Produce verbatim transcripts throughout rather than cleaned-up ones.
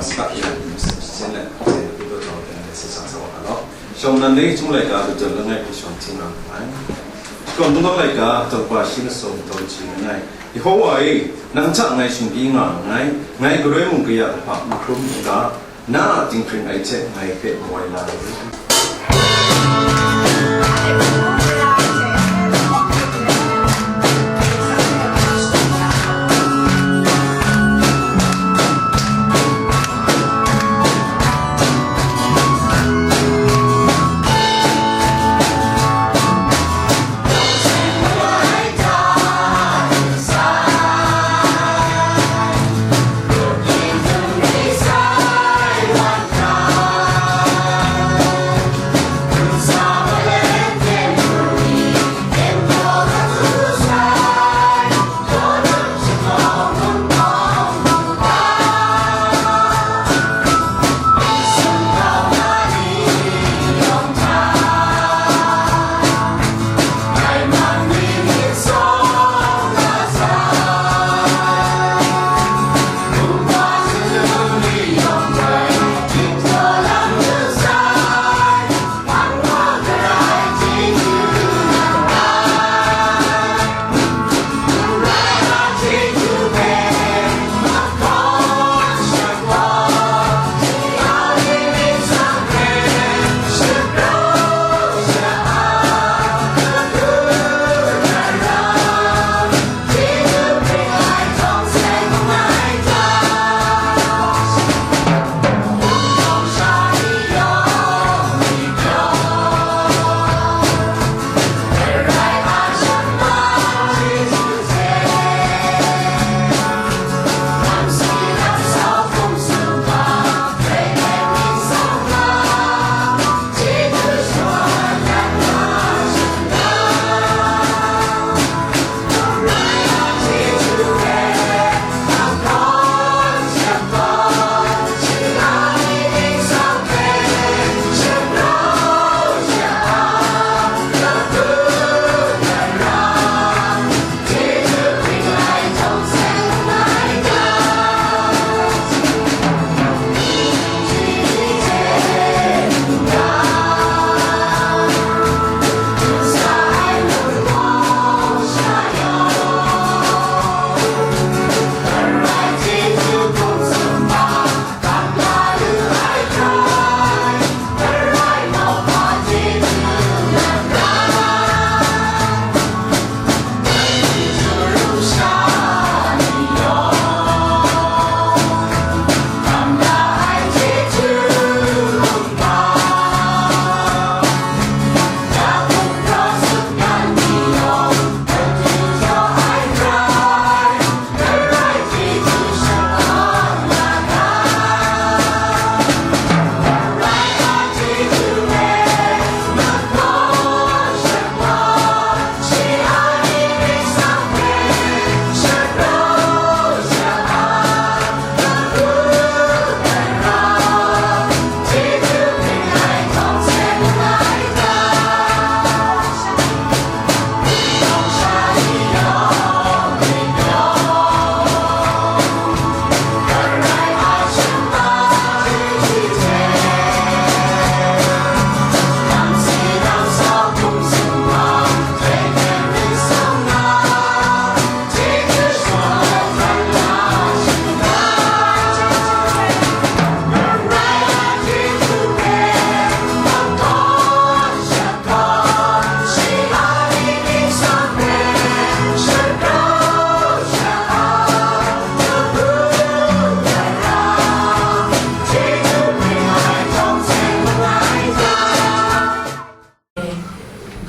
Sakat ya ni sin sin le, se tu do tau dan le se sa sa wa lo. Shawng nan dai chung laika tu don langai hpe shawng ting na ai. Shawng dung laika tau pa shi na song tau chi na ngai. Yehowa e, nang hta ngai shingbi nga nngai, ngai galoi mung kaya hpa n hkrum n ga, na a dinghpring ai hte ngai hpe moi la ai.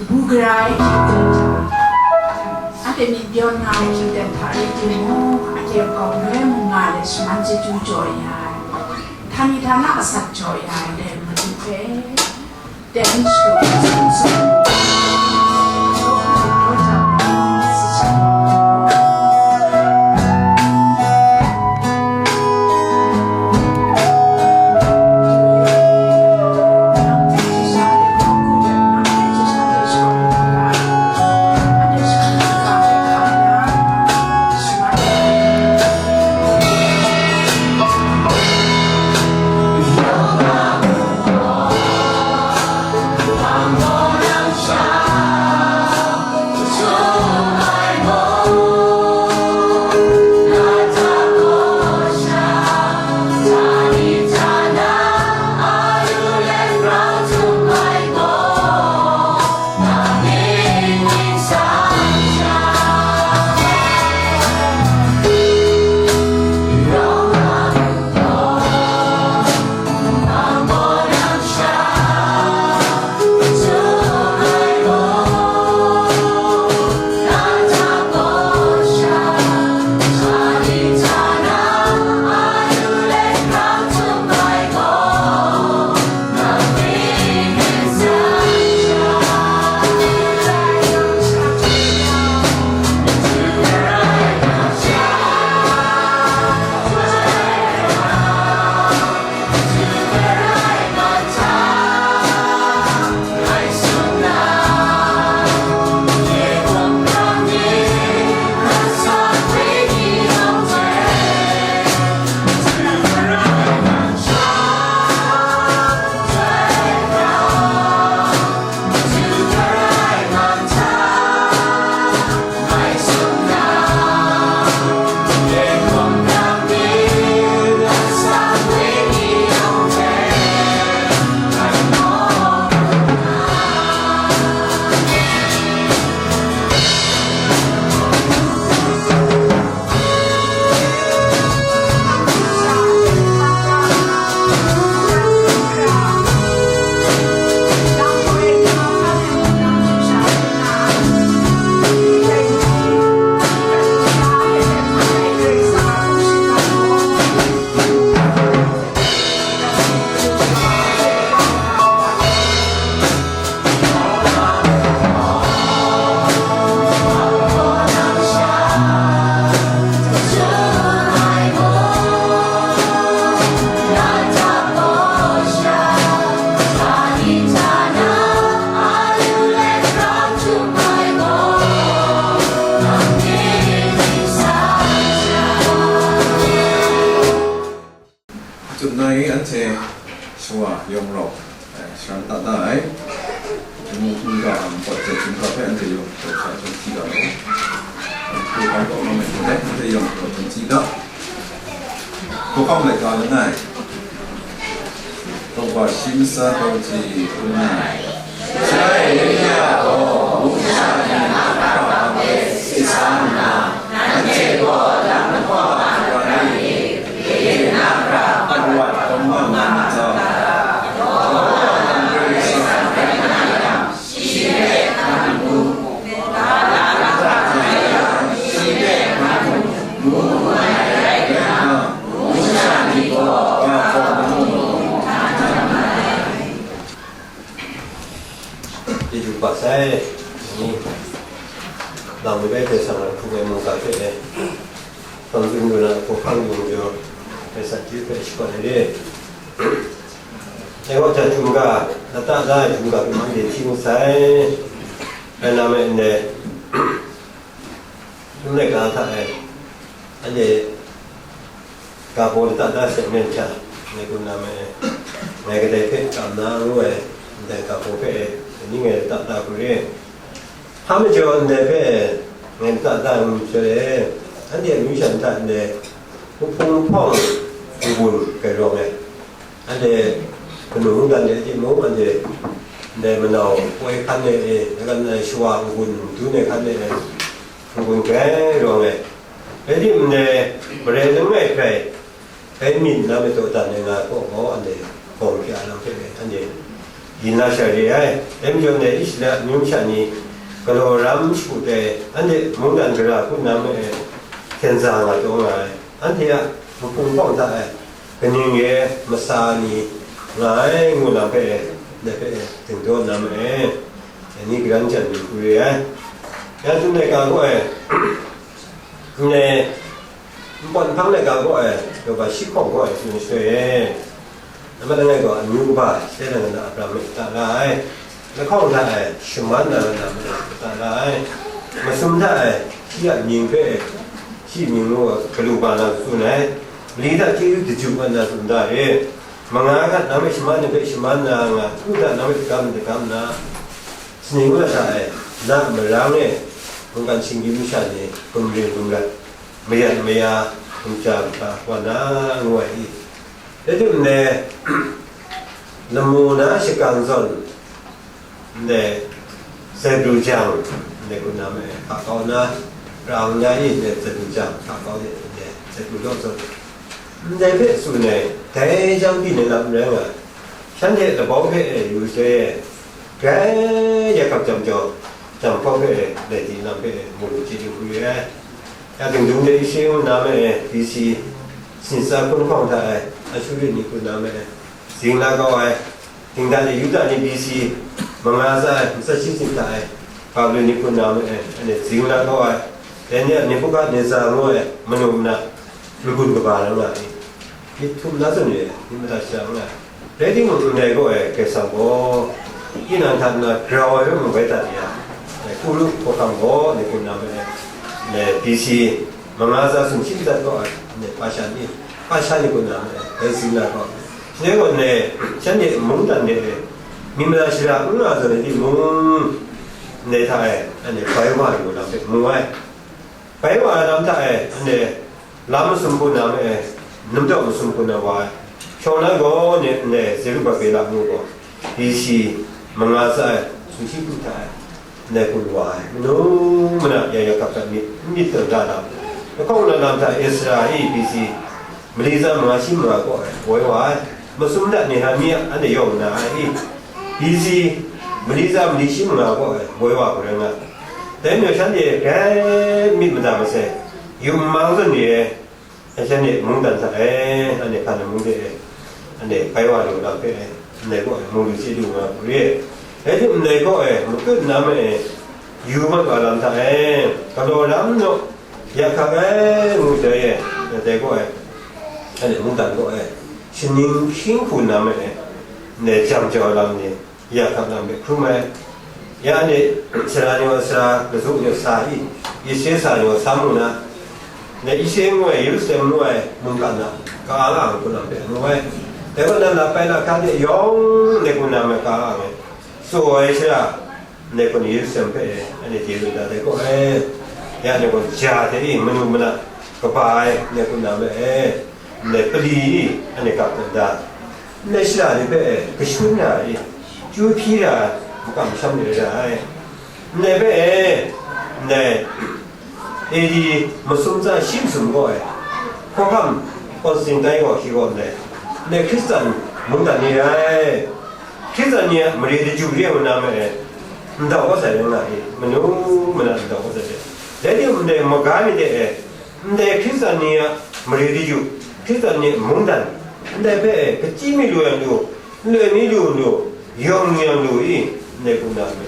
Kabu gara ai hkying ten hta, anhte myit byawn nga ai hkying ten hta rai timung, anhte nkau naloi mung nga let shaman chyeju jaw ya ai. Htani htana asak jaw ya ai dai madu hpe, dai nshadu hpe sung sung. Tut na i anhte shawa yawng rau, eh, sharan ta da ai. Hpung hpung ga, npawt hte hpung ga hpe anhte yawng taw sha jawng hti ga law. Hpung hpung ga hpe anhte yawng taw jawng hti ga. Hpung hpung laika langai. Tawba shi masa tawng ji hpung ai. Shaloi Elia gaw, Musa ni a hkra hpe si sa nna, nanhte gaw lam lahkawng a hkra ni, Chyeju kaba sai, ni, nang ni bai hpe sang ai hkrung ai mungga hte e, hpang zun lu na hpaw hpang yung jaw, hpe san chyu hpe shakawn ai re. Dai gaw, ja hkrum ga, lata da ai hkrum ga hpe man de hti wu sai, rai na me ndai, hkrum laika hta e, anhte ga baw lata da ai hte maren hkya, ngai hkrum na me, ngai kadai hpe kam na ngu ai, ndai ga baw hpe e, ni ngai lata da hku re. Hpa majaw ndai hpe ngai lata da ai ngu myit shaloi, anhte amyu sha nta ndai hpung hpawng n-gun grai rawng ai, anhte kanu mungdan de timung, anhte ndai manau poi hkan e, e, lagan ai shawa n-gun madun ai hkan e, e, n-gun grai rawng ai. Rai timung, ndai marai langai hkrai, Bai myit na myit dawdan ai nga ai kaw gaw, anhte bawng hkya lam hpe rai, anhte yin la sha re ai. Dai majaw, ndai Israela amyu masha ni galaw ram shagu tai, anhte mungdan gara hku nna me ai hten za nga taw nga ai, anhte a mahpung hpawng hta e kaning re ai masa ni nga ai ngu lam hpe, ndai hpe dingdaw nna me ai, dai ni garan jan ni hku re ai. Ya dum laika gaw e, ndai Npawt nhpang laika gaw e, Yawba shi hkawng gaw e, tsun shadoi e. Nambat langai gaw, amyu kaba, shadai lang nna Abraham hpe ta la ai. Lahkawng hta e, shaman na nna madu hpe ta la ai. Masum hta e, shi a mying hpe, shi mying ngu galu ba na tsun ai. Mali hta chyeju daju mat na tsun da re. Manga hkat nang hpe shaman ni hpe shaman na nga, kru hta nang hpe dagam dagam na, saning wa hta e, na a marang e, mungkan shinggyim masha ni gumring gumrat, mayat maya, hkumja mahkra wa na ngu ai i? Rai timung, ndai lamu na shakang zawn, ndai zaikru jang, ndai hkrum na me, hka kau na, ra nna i, ndai zaikru jang, hka kau de, ndai zaikru law zawn, ndai hpe tsun ai, dai jang byin ai lam rai nga ai. Shanhte labau hpe e yu sai e, grai ya hkap jam jaw, jam hpawng hpe e, laidi lam hpe e, mu lu chye lu hku re ai. Ya dingdung de Israel na me e, B C, sinsa hkun hkawng hta e, Ashuri ni hkun na me e, zing la kau ai. Dingdan e Yuda ni B C, manga tsa e, matsat shi sim hta e, Babilon ni hkun na me e, anhte zing la kau ai. Dai ni a Nebukadnezar ngu ai, manu mana, n-gun kaba rai nga ai. Myit htum na zawn e, myit mada shara nga ai. Rai timung, ndai gaw e, Kaisang gaw, tinang hta nna grau ai hpe mung bai dat ya, e, Kuru hkawhkam gaw, ni hkrum na me, e, B C, manga tsa sumshi madat gaw, e, pa sha ni, pa sha ni hkrum na me, e, bai zing na gaw, shanhte gaw ndai, shanhte mungdan de e, myit mada shara n nga zawn e timung, ndai hta e, anhte bai wa lu lam hpe mu ai. Bai wa ai lam hta e, anhte lam masum hku na me e, namdaw masum hku na wa ai. Shawng na gaw, ndai Zerubabela ngu gaw, B C manga tsa e, sumshi hku hta e, ndai hku wa ai. Manu mana ya ya hkap hkap myit, myit tawn da lam. Lahkawng na lam hta Ezra e, B C mali tsa manga shi manga kaw e, woi wa ai. Masum na Nehemia anhte yawng na ai i? B C mali tsa mali shi manga kaw e, woi wa hku rai nga ai. Dai majaw shanhte grai myit mada masai, yu nmang zawn ni e, shanhte mungdan hta e, anhte hkan ai mung de e, anhte bai wa lu lam hpe e, ndai kaw e, mu lu chye lu nga hku re. Rai timung, ndai kaw e, matut na me e, yu mat wa lam hta e, galaw lam naw, ya hkak ai ngu dai e, ndai kaw e, anhte mungdan kaw e, shaning hkying hku na me e, ndai jam jau ai lam ni, ya hkap lam hpe hkrum ai. Ya anhte sara ni gaw sara, mazuk ni gaw sa i, yase sa ni gaw sa mu na, Ndai Israel ngu ai, Yerusalem ngu ai mungkan a ka la ai hku lam hpe ngu ai. Dai gaw na lap bai lahkang de yawng ndai hku na me ka la ai, tsaw ai shara, ndai hku na Yerusalem hpe, anhte de lu da dai gaw ai. Ya ndai gaw ja hte e manu mana kaba ai ndai hku na me e, ndai pali e, anhte gap dat da. Ndai shara ni hpe e, kashun ra e, chyu hpyi ra ai, makam masham ni ra ai. Ndai hpe e, ndai A D masum tsa shi masum gaw ai, hkawhkam Constantine gaw shi gaw ndai, ndai Hkristan mungdan ni rai, Hkristan ni a mare daju re ai wa na ma e, ndau kau sai rai nga i, manu mana ndau kau sai rai. Dai ni ndai maga ni de e, ndai Hkristan ni a mare daju, Hkristan ni a mungdan, ndai hpe e, kachyi mi lu yang lu, nloi mi lu lu, yawng mi yang lu i, ndai hku na me,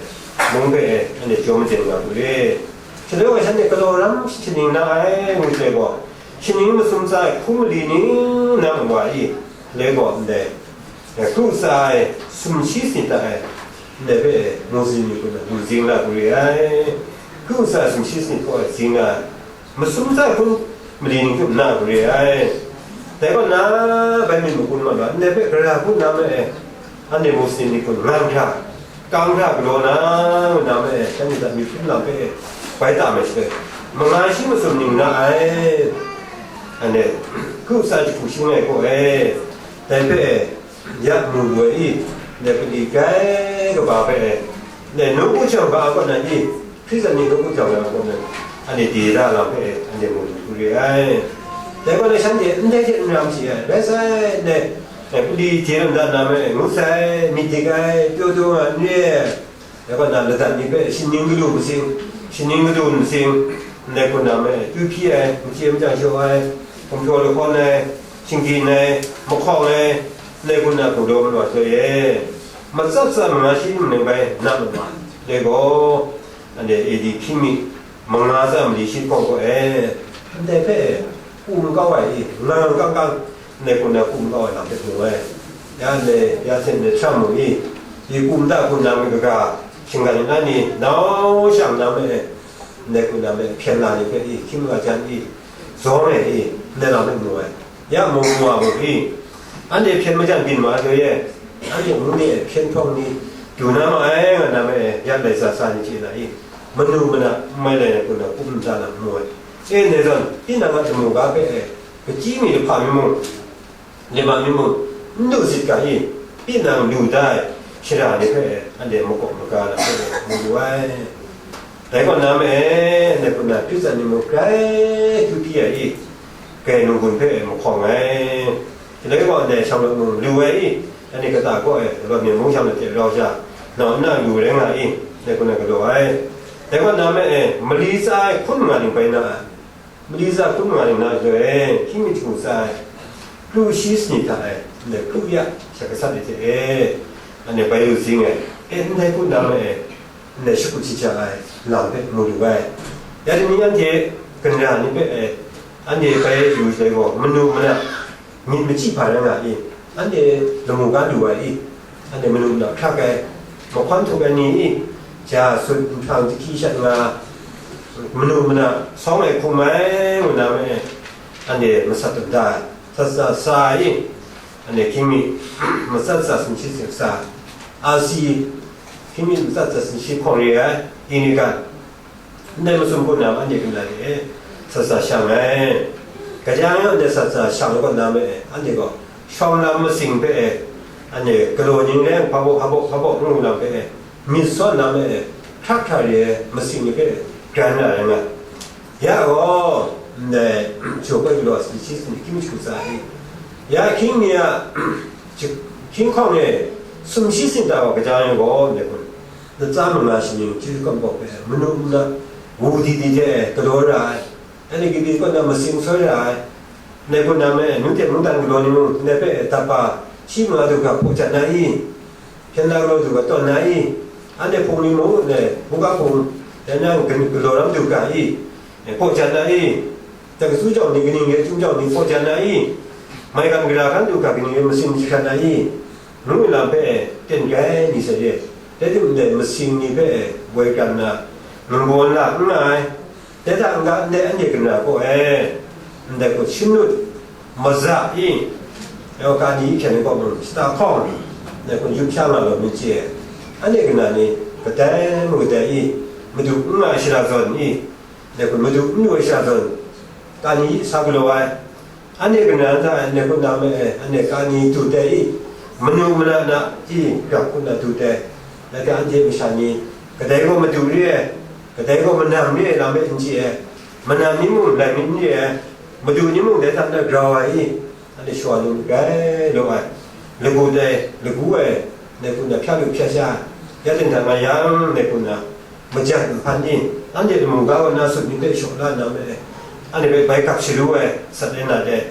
mung hpe e, anhte jaw maden nga lu re. Shaloi wa shanhte galaw ram shaning na ai ngu sai gaw, shaning masum tsa ai hku mali ning na wa i, le gaw ndai, hku tsa ai sumshi si ta ai, ndai hpe e, mu zing ni hku na lu zing la lu re ai. Hku tsa ai sumshi si hku ai zing na ai, masum tsa ai hku mali ning hku na lu re ai. Dai gaw na, bai mi makun ma lu ai, ndai hpe gara hku na me e, anhte Muslim ni hku ngang hkra, kang hkra galaw na, na me e, shanhte hta mi hpun lam hpe e, bai ta me shaloi, manga shi masum ning na ai, anhte hku tsa jahku shangai gaw e, dai hpe e, ya mu lu ai i, ndai pali grai kaba hpe e, ndai nawku chyawm ga a kaw na i, Hkristan ni nawku chyawm ga a kaw na, anhte de da lam hpe e, anhte mu lu hku re ai. Dai gaw na shanhte ndai hte n ram shi ai, rai sai, ndai, ndai pali de lam da na me, ngu sai, myit dik ai, pyaw taw nga n re ai, dai gaw na ladan ni hpe shaning gadu masing, shaning gadu masing, ndai hku na me, kyu hpyi ai, machye machyang shaw ai, gumhpraw lahkawn ai, shingkyin ai, mahkawng ai, ndai hku na hku daw mat wa sai e. Matsat tsa manga shi ning bai na mat wa, dai gaw, anhte A D hkying mi manga tsa mali shi hkawng gaw e, ndai hpe, kum kau ai i, ngang kang kang, ndai hku na kum kau ai lam hpe mu ai. Ya ndai, ya hten ndai hkra mu i, i kum da hku na me kaga, shinggan na ni, nau shang na me, ndai hku na me, hpyen la ni hpe i, hkying la jan i, zaw me i, ndai lam hpe mu ai. Ya mu mu wa mu i, anhte hpyen majan byin ma ai hkoi e, anhte ngu ni e hpyen htawng ni, du na ma ai nga na me, ya lai sa sa ni chye na i, manu mana n mai lai na hku na, kum n sa na mu ai. E, ndai zawn, tinang a damu ga hpe e, kachyi mi lahpa mi mung, lima mi mung, n du sit ga i, tinang lu da ai shara ni hpe e, anhte makaw maga na hpe e, mu lu ai. Dai kaw na me, ndai hku na Hkristan ni mung grai kyu hpyi ai i, grai nunggun hpe e mahkawng ai. Shaloi gaw ndai shang rawt mung lu ai i, anhte kata kaw e, rawt myen mung shang rawt hte rau sha, nau nna lu rai nga i, dai hku na galaw ai. Dai kaw na me e, mali tsa ai hkun nga ning bai na ai. Mali tsa hkun nga ning na shaloi e, hkying mi jahku tsa ai, kru shi sani hta e, ndai kru ya sha gasat ai hte e, anhte bai lu zing ai. E, ndai hku na me e, ndai shakut shaja ai lam hpe mu lu ai. Ya dai ni anhte, ganra ni hpe e, anhte bai lu shaloi gaw, manu mana myit machyi hpa rai nga i, anhte lamu ga lu ai i, anhte manu mana hkrak ai, mahkawn htuk ai ni i, ja sut, nhprang jahkyi shat nga, manu mana sawng ai hkum ai, ngu na me, anhte masat tawn da ai, sat sa sa ai i, anhte hkying mi matsat tsa sumshi sing sa, asi, hkying mi matsat tsa sumshi hkawng re ai, ini gan, ndai masum hku na anhte hkunda de, sat sa shang ai. Kaja yang anhte sat sa shang ai kaw na me, anhte gaw shawng lam masing hpe e, anhte galaw ning rai, hpa baw, hpa baw, hpa baw, ngu lam hpe e, myit sawn lam e, hkrak hkra re ai masing ni hpe e, gran ra ai nga. Ya gaw, ndai, jaw koi galaw sumshi sing hkying jahku tsa i, ya hkying ni a, hkying hkawng e, sumshi sing ta wa kaja yang gaw, ndai hkun, latsa manga shaning chyeju kawm kawm hpe manu nna wu di di hte galaw ra ai, anhte gade kaw na masing soi ra ai, ndai hku na me, nu hte mungdan galaw ni mung, ndai hpe dapa shi manga du ga hpaw jat na i? Hpyen la galaw du ga tawn na i? Anhte hpung ni mung, ndai buga hpung, dai na galaw ram du ga i? Hpaw jat na i? Dai katsu jawng ni, kaning re chyum jawng ni hpaw jat na i? Maigan gara hkan du ga, kaning re masing jahkrat na i? Ngu lam hpe e, ten grai ni sai re. Rai timung, ndai masing ni hpe e, woi kran na, ngu la n nga ai. Dai hta n-ga ndai anhte ganra gaw e, ndai hku shanut maza i, yawka ni hpyen ai kaw mung shata hkawng, ndai hku yup sha nga law myit chye ai. Anhte kanan ni kadai mung kadai i, madu n nga ai shara zawn i, ndai hku madu n lu ai shara zawn, ka ni sa galaw ai. Anhte kanan hta e, ndai hku na ma e, anhte ka ni tu tai i, manu mana na i, grap hku na tu tai. Dai hte anhte masha ni, kadai gaw madu re ai, kadai gaw manam re ai lam e n chye ai, manam ni mung lai myit n re ai, madu ni mung dai hta na grau ai i, anhte shawa nu grai law ai, lagu dai, lagu ai, ndai hku na hpya lu hpya sha, ya ding hta nga yang, ndai hku na majat nhpan ni, anhte lamu ga wa na sut ni hpe shaw la na ma e, anhte hpe bai gap shalu ai, sat rai na dai,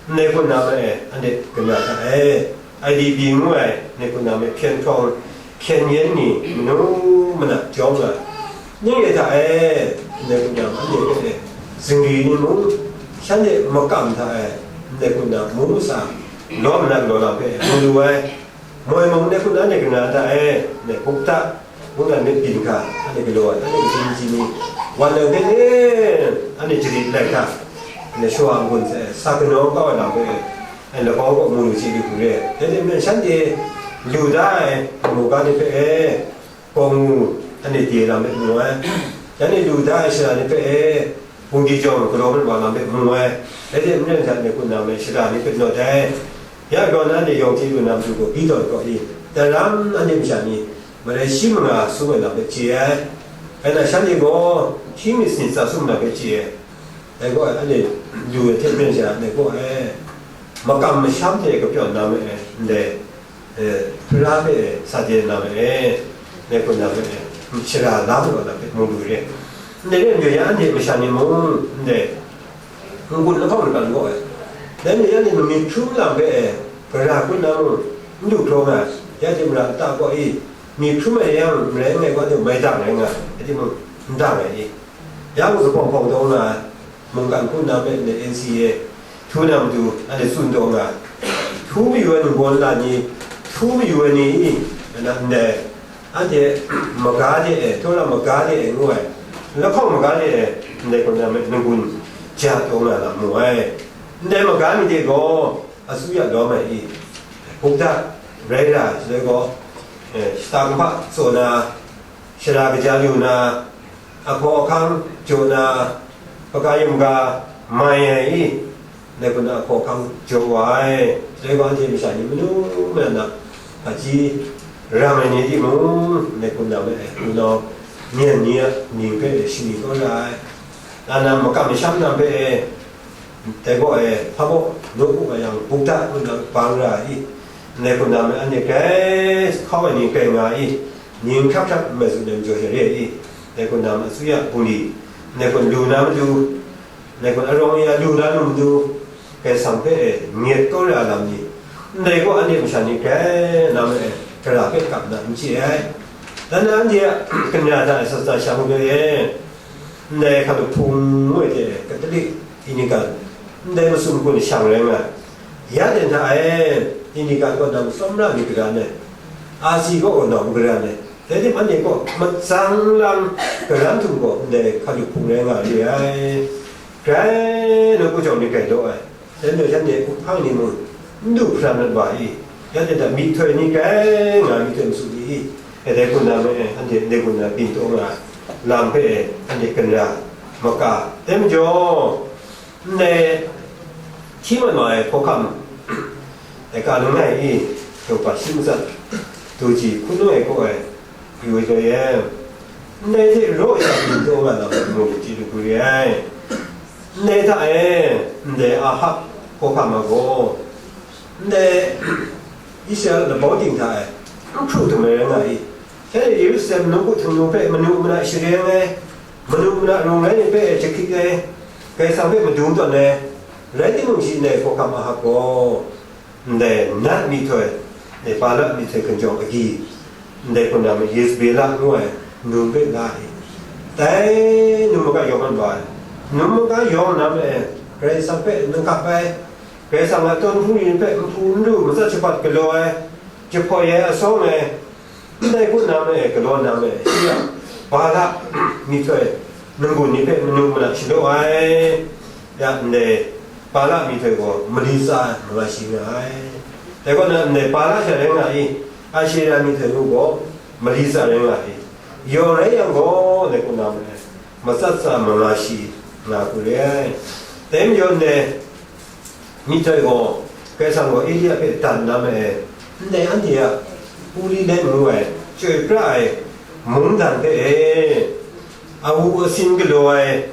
ndai hku na ma e, anhte kanya hta e, I D P ngu ai, ndai hku na ma e, hpyen hkawng, hpyen yen ni, manu mana jawng ai, Ning e hta e, ndai hku na ma, anhte hpe e, zingri ni mung, shanhte makam hta e, ndai hku na mung masa, lawm na galaw lam hpe mu lu ai, moi mung ndai hku na anhte kanan hta e, ndai hkuk hta, mungdan myit byin hkra, anhte galaw ai, anhte kaji kaji ni, wan nang hte e, anhte jarit lai hkra, ndai shawa n-gun hte sa kanaw kau ai lam hpe e, ai labau kaw mu lu chye lu hku re, dai hte maren shanhte lu da ai, mu ga ni hpe e, Kaw ngu, anhte de lam hpe mu ai. Yan e lu da ai shara ni hpe e, hpungdi jawng galaw mat wa lam hpe mu ai. Rai timung, ndai hku na ma e shara ni hpe nawt ai. Ya gaw na anhte yawng hte lu na matu gaw, Bidon kaw i, daram anhte masha ni, marai shi manga sung ai lam hpe chye ai. Rai na, shanhte gaw shi myit sanit tsa sum lam hpe chye ai. Dai gaw, anhte lu ai hte maren sha, dai gaw e, makam masham hte kapyawn na ma e, ndai, e, Hpara hpe sa de na ma e, dai hku na ma e, shara la majaw na hpe mu lu re. Ndai rai nme, ya anhte masha ni mung, ndai, n-gun lahkawng lakan gaw e, dai ni, ya ni myi hkrum lam hpe e, gara hkrum na mung, n du hkraw nga, ya hte mara nta gaw i, myi hkrum ai yang, marai langai gaw, anhte maidang rai nga, ya timung, n dang ai i. Ya mung, zuphpawng hpawng taw nga ai, mungkan hku na hpe ndai N C A htu na matu anhte tsun taw nga ai. Htu mayu ai ningbaw nla ni, htu mayu ai ni, na ndai, anhte maga de e, Torah maga de e ngu ai, lahkawng maga de e, ndai hku na hpe n-gun ja taw nga na mu ai. Ndai maga ni de gaw, asuya lawm ai i, hkuk hta rai ra ai shaloi gaw, eh, shata kaba tsaw na, shara kaja lu na, ahkaw ahkang jaw na, hpaga yamga mai ai i, dai hku na ahkaw ahkang jaw wa ai. Dai gaw anhte masha ni manu mara na hpaji ram ai ni timung, dai hku na ma e, wunau myen ni a mying hpe shani kau ra ai. Na na makam masham na hpe e, dai gaw e, hpa baw, nawku a yang, bukda ngu na bang ra ai i, ndai hku na ma e, anhte grai hkau ai ni grai nga ai i, ning hkrap hkrap n mai tsun ai majaw sha re ai i, ndai hku na ma e, asuya bungli, ndai hku lu na matu, ndai hku arawng ya lu na lu matu, Karai Kasang hpe e, nyet kau ra ai lam ni, ndai gaw anhte masha ni grai na ma e, gara hpe kap na n chye ai. Dan na anhte a kanya hta e, sat sa shang ngu ai e, ndai hkalup hpung ngu ai hte, Katolik, Anglikan, ndai masum hku ni shang rai nga ai. Ya de hta e, Anglikan gaw nang tsawmra myit garan ai, R C kaw gaw nau magaran ai, dai tim anhte gaw matsang lang garan htum gaw ndai hkalup hpung rai nga re ai. Grai nawku jawng ni grai law ai, dai majaw shanhte up hpang ni mung n du hparan mat wa i, ya de hta myihtoi ni grai nga ai myihtoi masu ni i, e dai hku na ma e, anhte ndai hku na byin taw nga ai lam hpe e, anhte kanra maka, dai majaw, ndai hti mat wa ai hkawhkam, laika langai i, yawng hpa shi matsat, du ji hkun langai kaw ai, yu ai jaw e, ndai hte raw sha byin taw nga na hpe mu lu chye lu hku re ai. Ndai hta e, ndai Ahab hkawhkam a gaw, ndai Israel labau ting hta e, n hpru htum ai rai nga i, shanhte Yerusalem nawku htingnu hpe manu mana share ai, manu mana rung rai ni hpe jahkrit ai, Karai Kasang hpe madun tawn ai, rai timung, shi ndai hkawhkam Ahab gaw, ndai Nat myihtoi, ndai Balak myihtoi hkinjawng agyi, ndai hku na ma e, Yezebela ngu ai num hpe la ai, dai num maga yawng mat wa ai. Num maga yawng na ma e, Karai Kasang hpe n hkap ai, Karai Kasang a tawn hpung ni hpe nhpu n lu, matsat shapat galaw ai, jahpoi ai, asawng ai, ndai hku na ma e, galaw na ma e, shi a Balak myihtoi n-gun ni hpe manu mana shalaw ai, ya ndai Bala myihtoi gaw mali tsa ai manga shi nga ai. Dai kaw na, ndai Bala sha rai nga i, Ashera myihtoi nu gaw mali tsa rai nga ai. Yawng rai yang gaw, dai kaw na, matsat tsa manga shi nga hku re ai. Dai majaw ndai myihtoi gaw, Karai Kasang gaw Elia hpe dan na ma ai. Ndai anhte a Uri Len ngu ai, chyoi pra ai mungdan hpe e, awu asin galaw ai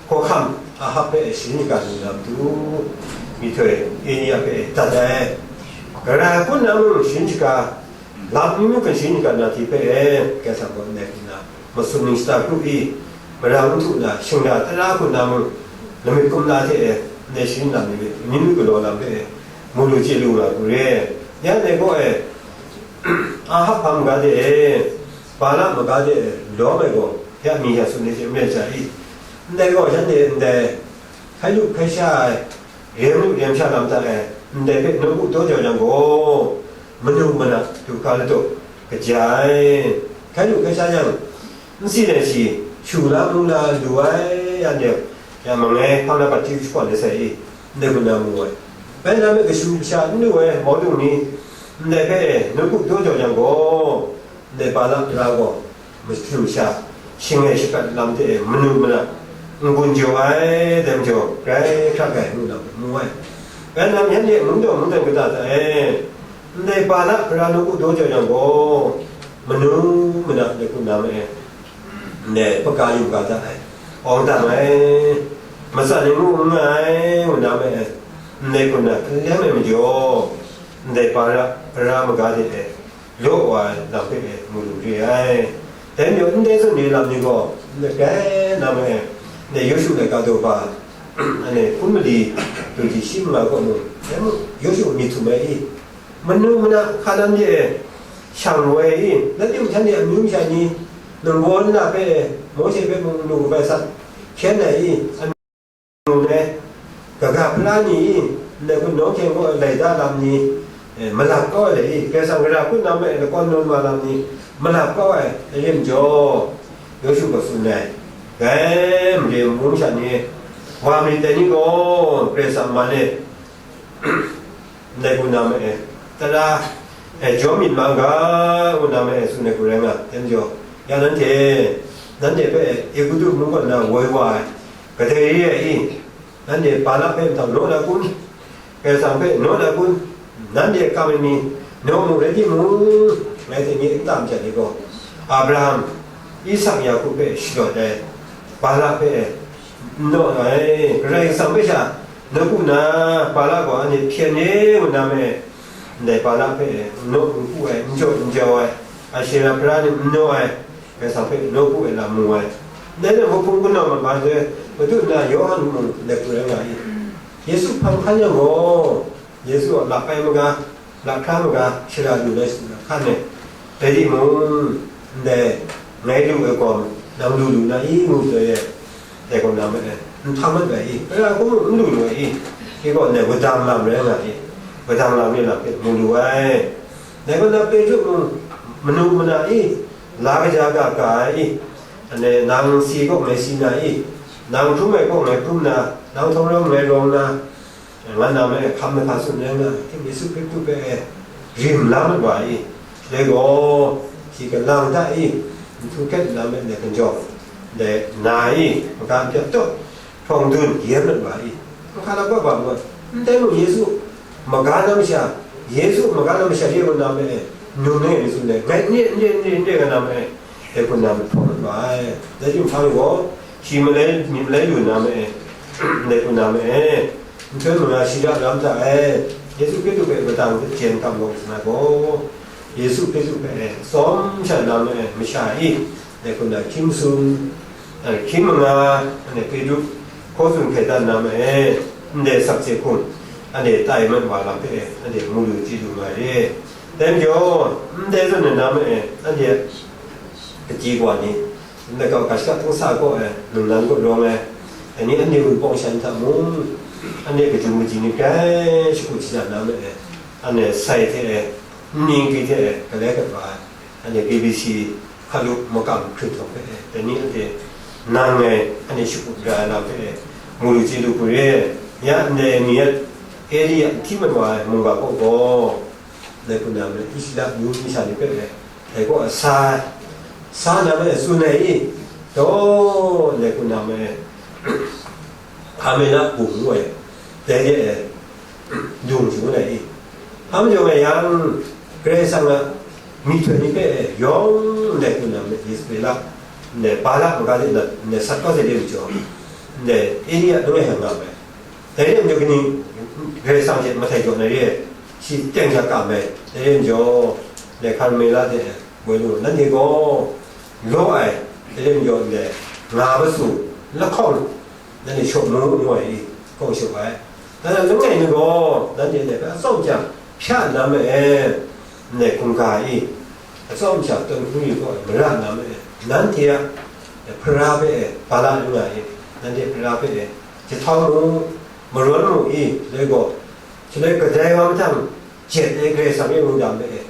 hkawhkam Ahab hpe e sharin shaga lu na matu, myihtoi Elia hpe e dat ai. Gara hpun na mung sharin shaga, lam n yu hkan sharin shaga na hti hpe e, Karai Kasang gaw ndai hku na masum ning shata kru i, marang n htu na, shingra tara hku na mung, lamik kumla hte e, ndai sharin lam ni hpe, ning galaw lam hpe e, mu lu chye lu nga hku re. Ya ndai gaw e, Ahab hpang maga de e, Bala maga de e, lawm ai gaw, ya mi ya tsun ni hte n rai ja i? Ndai gaw, shanhte ndai hkai lu hkai sha ai, rem lu rem sha lam hta e, ndai hpe nawku daw jau yang gaw, manu mana du ga ladaw kaja ai. Hkai lu hkai sha yang, nsi nai shi, shu la mu la lu ai, ya de, ya mangai hpang na pati shakawn ai sai i, ndai hku na mu ai. Bai na me kashu kasha n lu ai mawdung ni, ndai hpe e nawku daw jau yang gaw, ndai Bala tara gaw, matu sha, shing ai shakat lam hte e manu mana, n-gun jaw ai, dai majaw, grai hkra grai ngu lam mu ai. Bai na, myen de mungdaw mungdan kata hta e, ndai Bala tara nawku daw jau yang gaw, manu mana, dai hku na ma e, ndai hpaga yu ga da ai, awng dang ai, matsan ni ngu n nga ai, ngu na ma e, ndai hku na n lem ai majaw, ndai Bala tara maga de e, law wa ai lam hpe e mu lu re ai. Dai majaw, ndai zawn ni lam ni gaw, ndai rai na ma e, ndai Yawshu laika daw ba, anhte hpun mali, du ji shi manga kaw mung, dai mung Yawshu myit htum ai i? Manu mana hka lam de e shang woi i? Nanhte mung shanhte amyu masha ni, ningbaw nna hpe e, Mawshe hpe mung lu kabai sat hkyen ai i? Ngu ai, kaga hpara ni i, ndai hpun nawng hkyeng kaw ai laida lam ni, eh, malap kau ai le i, Karai Kasang gara hpun na ma e lakawn nawn wa lam ni, malap kau ai, dai rim jaw, Yawshu gaw tsun ai, dai mare mung sha ni, wa marit dai ni gaw, Karai Kasang man e, ndai hku na ma e, tara, e, jaw myit ma ga, ngu na ma e, tsun ai hku rai nga, dai majaw, ya nanhte, nanhte hpe Egutu mung kaw na woi wa ai, kadai re ai i? Nanhte Bala hpe mahtang naw na kun? Karai Kasang hpe naw na kun? Nanhte kam ai mi naw mu rai timung, ngai hte nye n tam jat ni gaw, Abraham, Isak, Yaku hpe shadawt ai Bala hpe n naw ai, Karai Kasang hpe sha nawku na, Bala gaw anhte hpyen re ngu na me, ndai Bala hpe n naw n ku ai, n jaw n jau ai, Ashera hpara ni n naw ai, Karai Kasang hpe nawku ai lam mu ai. Ndai lam hpung kanawn mat ma shaloi, madu na Yawhan mung ndai hku rai nga i? Yesu hpang hkan yang gaw, Yesu a lap ai maga, lahkra maga, shara lu na shi hkan ai. Rai timung, ndai ngai lu ai gaw, nang lu lu na i? Ngu ai, dai gaw na ma ai, n htam mat ai i? Rai gaw, n lu lu ai i? Shi gaw ndai wudang lam rai nga i? Wudang lam ni lam hpe mu lu ai. Dai gaw na Petru mung, manu mana i? La kaja ga ga ai i? Anhte nang si gaw ngai si na i? Nang hkrum ai gaw ngai hkrum na, nang htawng rawng ngai rawng na, nga na ma e, hkam mahka tsun rai nga, Yesu Hkristu hpe e rim la mat wa i? Dai gaw, shi kalang da i? Nhtu hkret nna me, ndai kanjawng, ndai na i? Maga n pyat taw, htawng dun yen mat wa i? Hkra la kawp wa ngut, ndai mung Yesu maga na masha, Yesu maga na masha re ngu na me, num e, Yesu le, ngai n re, n re, n re, n re, nga na me, dai hpun na mahpraw mat wa ai. Dai chyum hpang gaw, shi malai, myit malai lu na me, dai hpun na me, nhtoi manga shi ra ram hta e, Yesu Hkristu hpe matang hte jen kam gaw nga gaw, Yesu Hkristu hpe tsawm sha na me, masha i? Dai hku na hkying sum, eh, hkying manga, anhte Petru hkaw tsun hkaidan na ma e, ndai sakse hkum, anhte tai mat wa lam hpe, anhte mu lu chye lu nga re. Dai majaw, ndai zawn na ma e, anhte kaji kawa ni, ndai kau ga shaka htung sa gaw e, ningnan gaw rawng e, dai ni anhte wunpawng shan hta mung, anhte kajum kaji ni grai shakut shadan na ma e, anhte sai hte e, nning gri hte e, galai gat wa ai. Anhte B B C hkalup makam hkrit htaw hpe, dai ni anhte nang ngai anhte shakut ra ai lam hpe, mu lu chye lu hku re. Ya ndai mi a Eli a hti mat wa ai mungga kaw gaw, dai hku na ma e, Israela amyu masha ni hpe dai kaw sa, sa na ma e, tsun ai i, taw, dai hku na ma e, Karmela hpung ngu ai, dai de e, lung shangun ai i, hpa majaw nga yang, Karai Kasang a myihtoi ni hpe yawng ndai hku na ma e, Yisraela, ndai Balak maga de na, ndai sat kau sai de majaw, ndai Eli a langai hkra nga ai. Dai rai nme, kaning Karai Kasang hte mahtai jaw na re ai, shi teng sha kam ai, dai rai majaw, dai Karmela de woi lu, nanhte gaw law ai, dai rai majaw, ndai nga masu lahkawng, nanhte shaw mu, ngu ai i, hkawng shaw ai. Dan a langai mi gaw, nanhte ndai hpe atsawm chyang hpya na ma e, ndai hkungga i, atsawm sha tawn hkungri kaw mara na ma e, nanhte a hpara hpe e, Balak nga i, nanhte hpara hpe e, jahtau mu, marawn mu i, shaloi gaw, shaloi kadai wa mahtang jet ai Karai Kasang e wundan hpe e,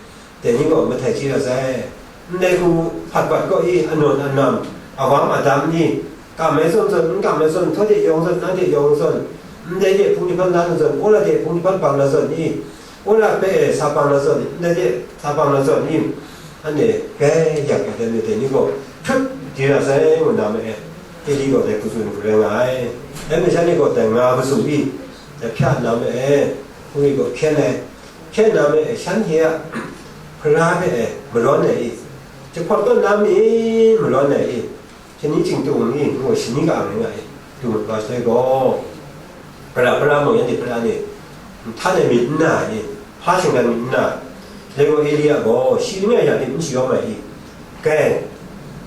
dai ni gaw mahtai chye ra sai. Ndai hku hpat bat kaw i, anawn anam, awam adam ni, kam ai zawn zawn, n kam ai zawn, htaw de yawng zawn, nang de yawng zawn, ndai de hpung jahpan la na zawn, wora de hpung jahpan bang na zawn i, wora hpe e sa bang na zawn, ndai de sa bang na zawn i, anhte grai yak yak ai myit dai ni gaw hkrit di ra sai, ngu na ma e, Eli gaw dai hku tsun hku rai nga ai. Dai masha ni gaw dai nga masu i, dai hpya na ma e, hkungri gaw hkyen ai, hkyen na ma e, shanhte a hpara hpe e marawn ai i, jahpawt kaw na mi marawn ai i, shani chingtung ni ngu shani ka ai rai nga ai, du mat wa shaloi gaw, hpara hpara mung, yanhte hpara ni, nhtan ai myit n na ai, hpa shinggan myit n na, shaloi gaw Elia gaw shi langai ya hte n shayawm ai i, kai,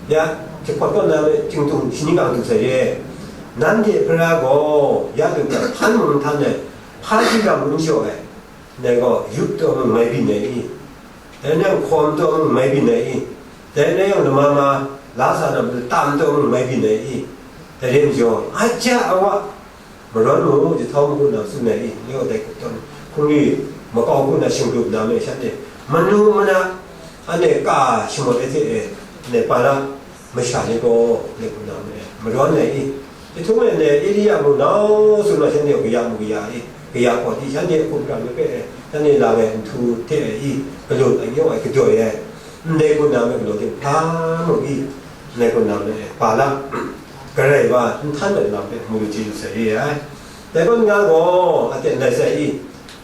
ya, jahpawt kaw na me chingtung shani ka du sai re, nanhte hpara gaw ya du htan mung nhtan ai, hpa shinggan mung n shayawm ai, ndai gaw yup taw mung mai byin ai i, dai rai yang hkawm taw mung mai byin ai i, dai rai yang lama ma la sa na matam taw mung mai byin ai i, dai rai majaw, aja awa, marawn mu, jahtau mu, ngu na tsun ai i, ni gaw dai hku tawn hkungri makau hku na shingrup na me shanhte, manu mana, anhte ka shamawt ai hte e, ndai Balak masha ni gaw, ndai hku na me, marawn ai i, jahtum e ndai Elia mung nau tsun na shanhte gaw kaya mu kaya i, kaya kawt i, shanhte a hkum hkram ni hpe e, shanhte lang ai nhtu hte e i, galun ai, yawng ai, gadoi ai, ndai hku na me galaw hte hpa mu i, ndai hku na me e, Balak garai wa n htan ai lam hpe mu lu chye lu sai re ai. Dai kaw nga gaw, aten lai sai i,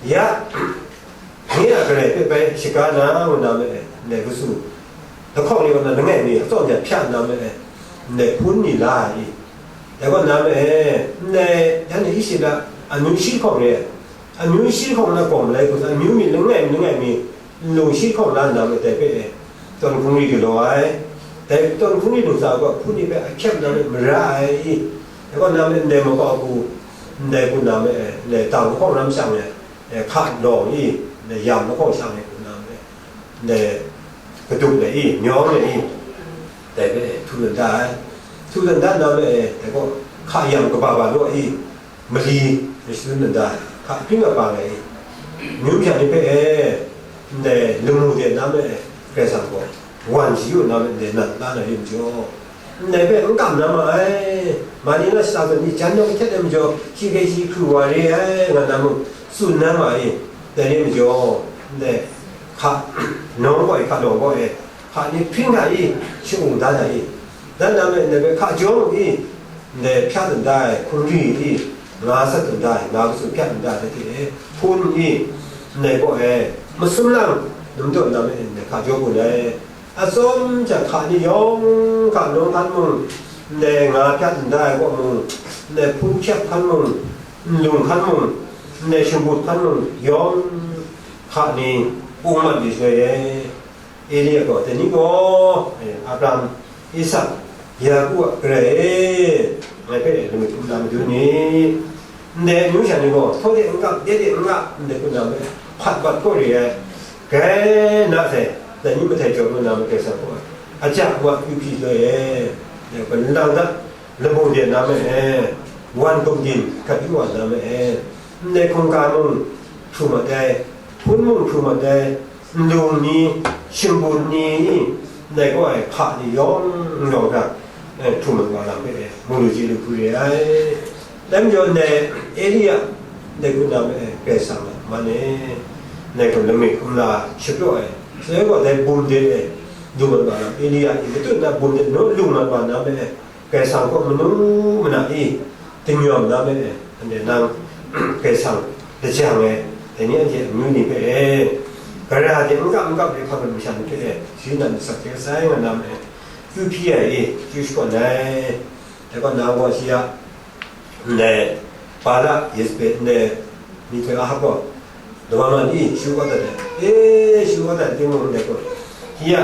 ya, nye a Karai hpe bai shaga na, ngu na ma e, ndai kasu lahkawng ni kaw na langai mi atsawm hte hpya na ma e, ndai hpun ni la ai i, dai kaw na ma e, ndai, yanhte Israela amyu shi hkawng re ai, amyu shi hkawng na gawm lai hku sa, amyu mi langai mi langai mi nlung shi hkawng la na ma e, dai hpe e, tawn hkungri galaw ai, dai tawn hkungri ntsa gaw hpun ni hpe ahkyep na ma e, mara ai i, dai kaw na ma e, ndai makau hku, ndai hku na ma e, ndai dang lahkawng ram shang e, e, hka lawng i, ndai yam lahkawng shang e hku na ma e, ndai kadup le i, nyawng le i, dai hpe htu dan da ai. Htu dan da na ma e, dai gaw hka yam kaba ba law i, mali, mashun dan da ai, hka hpring a ba ai i, myu masha ni hpe e, ndai lamu de na ma e, Karai Kasang gaw wan shayu na ma e, ndai nan la na rim jaw, ndai hpe n kam na ma ai, mali na shata zawn ni jan yawng htet ai majaw, shi hpe shi hkru wa re ai, nga na mung, tsun na ma e, dai re majaw, ndai hka nawng gaw e, hka lawng gaw e, hka ni hpring hta i, sha-ung dan ai i, dan na me ndai hpe hka jaw mu i, ndai hpya dan da ai hkungri i, nga sat dan da ai, nga kasu hpya dan da ai hte e hpun i, ndai gaw e, masum lang, dum tawn na me ndai hka jaw bun ai. Atsawm hta hka ni yawng hka nawng hkan mung, ndai nga hpya dan da ai kaw mung, ndai hpun hkyep hkan mung, nlung hkan mung, ndai shingkut hkan mung yawng hka ni ung mat li shaloi e, Eli gaw, dai ni gaw, e, Abraham, Isak, Yaku a Karai e, ngai hpe lamik hkum na madun ni, ndai amyu sha ni gaw, htaw de n gap, de de n gap, ndai hku na me, hpat bat kaw re ai, grai na sai, dai ni mahtai jaw lu na ma Karai Kasang gaw, aja wa kyu hpyi loi e, dai hku lang dat, lamu de na me e, wan gumdin hkat yu wa na me e, ndai hkungga mung hpru mat ai, hpun mung hpru mat ai, nlung ni, shingkut ni, ndai gaw ai hka ni yawng yawng hta, e, hpru mat wa lam hpe e, mu lu chye lu hku re ai. Dai majaw ndai Elia, ndai hku na me, Karai Kasang a man e, ndai hku lamik kumla shapraw ai, sai gaw dai bum de e, du mat wa lam, Elia i matut na bum de naw lu mat wa na me, Karai Kasang kaw manu mana i, dingnyawm na me, ndai nang Karai Kasang lajang e, dai ni anhte amyu ni hpe e, gara de n kap n kap de hkap ai masha ni hpe e, shi nan masak hte sai nga na me, kyu hpyi ai i, kyu shakawn ai, dai gaw na gaw shi a, ndai Bala, Yezebel, ndai myihtoi Ahab gaw, dawa man i, shu kau dat ai, e, shu kau dat ai timung, ndai gaw, shi a,